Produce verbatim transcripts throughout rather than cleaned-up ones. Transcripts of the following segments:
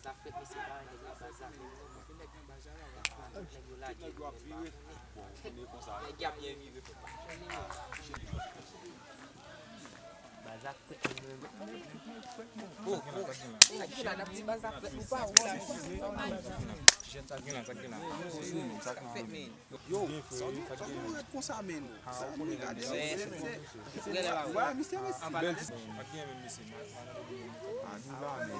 Sa fèt, mesye, pa nèg nan baz la menm non, mwen. Tout nèg yo lage, mwen pa konnen. Nèg y ap byen viv, yo pa konnen. Baz la fèt, menm. Oh, oh. Sa gen la, n ap di baz la fèt, nou pa wè. Sa gen la, sa gen la. Sa fèt, men. Yo, sa w di, sa w di, nou ret konsa, men. Sa nou gade, se, se, se, se, wè, misye, mesye. Pa gen menm, mesye. Ah, nou la, men.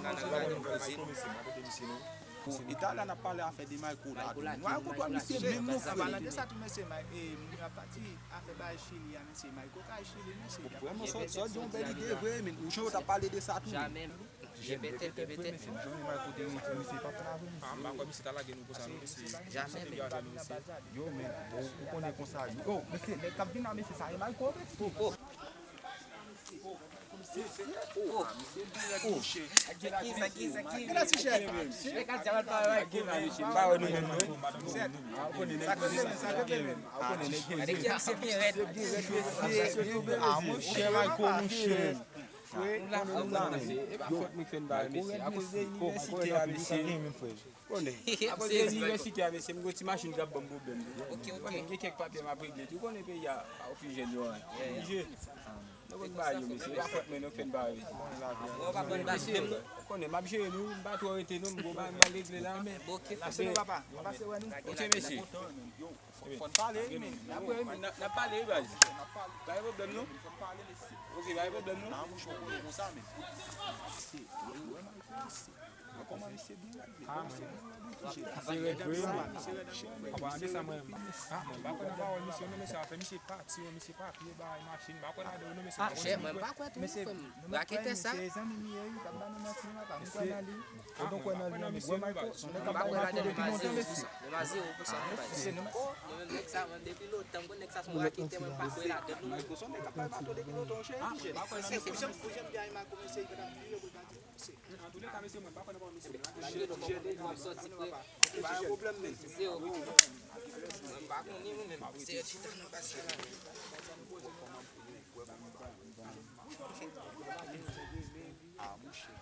Bon, e talè n ap pale afè de Mayko la. Nou al kontre misye menm nou fè. An palan de sa tou, mesye, May-, e, moun yo ap pati afè bay Chili a, mesye. Mayko kay Chili, mesye. Vrèman, sa w di yon bèl ide vre, men. Ou jan yo t ap pale de sa tou. Gen petèt, gen petèt. Mesye, m jwenn Mayko te rete, mesye, pa t lave, mesye. Ah, m pa kwè misye ta lage nou konsa, non, mesye. Jamè, men. Yo, men, bon, ou konnen konsa. Yo, mesye, nèg k ap vin la, mesye, sa e Mayko, mesye. Oh, oh. Oh. Sa ki, sa ki, sa ki? Nèg ap di a pa bay kou la, mesye. M pa wè nou menm, non. Sa kote, sa kote menm. Gade ki misye byen rèd. Ah, monchè, Mayko, monchè. Frè, konnen m la, men. E pa fòt mwen k fè m pa wè mesye. Akoz de inivèsite a, mesye. Konnen. Akoz de inivèsite a, mesye, m gen yon ti machin k ap ban m pwoblèm. Ok, ok. Konnen, gen kèk papye m ap regle tou. Konnen peyi a pa oksijèn yo an. Oblije. Nou konn bagay yo, mesye. E pa fòt mwen non k fè n pa wè mesye. Mesye, konnen, m ap jere nou, m pa twò rete non, m gon bagay m pral regle la. Ok, pase nou, papa. Pase wè nou. Ok, mesye. Fò n pale, wi, men. N ap, n ap pale, wi, baz. Pa gen pwoblèm, non. Ok, pa gen pwoblèm, non. Ah, mwen. Se rèd vre, wi, men. Apa, ame sa mwen. Ah, mwen pa kwè nan pawòl misye, non, mesye. Afè misye pati, wi, misye papye, bay machin. M pa kwè ladan yo, non, mesye. Ah, chè, mwen pa kwè tou, non, frè m. Raketè sa. Se zanmi m ye, wi, k ap ba nou manti, non, papa. M kwè nan li. Ou donk kwè nan li, wi, Mayko, se nèg k ap bay manti depi lontan, mesye. Mwen pa zewo pou san, mwen pa zewo pou san, mwen pa zewo. Oh, mwen menm nèg sa, mwen depi lontan, mwen nèg sa se yon raketè, mwen pa kwè ladan l non. Mayko se yon nèg k ap bay manti depi lontan, chè. Ou jan, ou jan, ou jan m di a Mayko, mesye, li pa t ap vire pou l pa di, mesye. Antouleka, mesye, mwen pa kwè nan pawòl misye. Malgre nou konprann nou ap sòti, frè. Pa gen pwoblèm, men. Zewo. Mwen pa konnen, mwen menm. Se yon chita nan baz la. Ah, monchè.